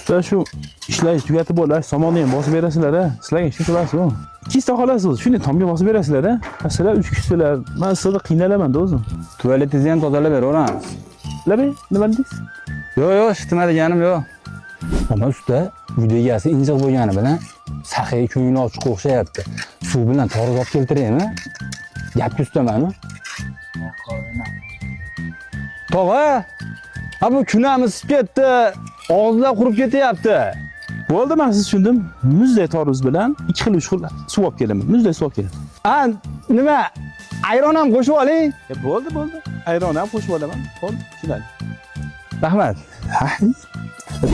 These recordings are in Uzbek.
Usta, shu ishlash tugatib bo'ldi, somonni ham bosib berasizlar a. Sizlarga shuncha bas u. Ikkita xolasiz, shunday tomga bosib berasizlar a. Ha, sizlar uch kishilar. Men sizlarni qiynalaman da o'zim. Tualetingizni ham tozalab beraveramiz. Labi, nima dedingiz? Yo'q, yo'q, shitma deganim yo'q. Ammo usta, uyda egasi injiq bo'lgani bilan saxiy ko'ngli ochiq o'xshayapti. Suv bilan tarvuz olib keltiraymi? Gapga ustamami? Tog'a, ha bu kunam isib ketdi. Og'izlar qurib ketyapti. Bo'ldi, men sizni tushundim. Muzday tarvuz bilan ikki xil, uch xil suv olib kelaman. Muzday suv olib kelaman. A, nima? Ayron ham qo'shib oling. E, bo'ldi, bo'ldi. Ayron ham qo'shib olaman. Bo'ldi, tushunadi. Rahmat.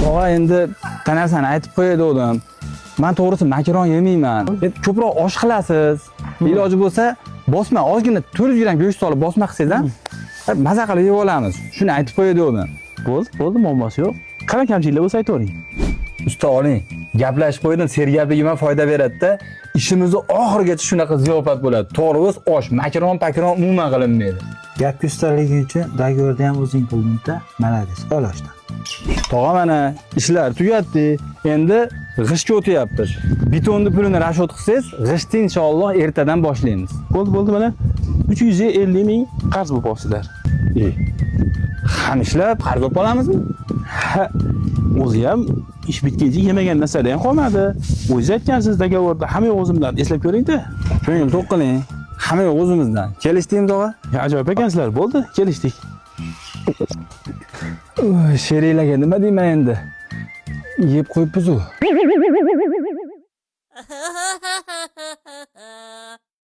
Tog'a, endi bitta narsani aytib qo'yay degandim. Men to'g'risi makaron yemayman. Ko'proq osh qilasiz. Iloji bo'lsa bosma, ozgina 400 gramm go'sht solib bosma qilsangiz ham maza qilib yeb olamiz. Shuni aytib qo'yay degandim. Bo'ldi, bo'ldi, muammosi yo'q. Qanaqa kamchiliklar bo'lsa aytavering. Usta oling. Gaplashib qo'ydim, sergapligim ham foyda beradi-da. Ishimizni oxirigacha shunaqa ziyofat bo'ladi. To'g'ri, osh, makaron, pakron umuman qilinmaydi. Gapga ustaliging uchun договор ni ham o'zing qilding-da. Молодец, ol oshdan. Tog'a, mana ishlar tugatdi. Endi g'ishtga o'tyapmiz. Betonni pulini расчёт qilsangiz, g'ishtni inshaalloh ertadan boshlaymiz. Bo'ldi, bo'ldi, mana 350 ming qarz bo'lib qolibsizlar. E, ham ishlab qarz olib olamizmi? Ha, o'zi ham ish bitguncha yemagan narsalar ham qolmadi. O'zingiz aytgansiz договор da hamma yo'q o'zimdan. Eslab ko'ring-da. Ko'ngil to'q qiling. Hamma yo'q o'zimizdan. Kelishdikmi, tog'a? Ya, ajoyib ekansizlar. Bo'ldi, kelishdik. Uy, sheriklarga nima deyman endi? Yeb qo'yibmiz u.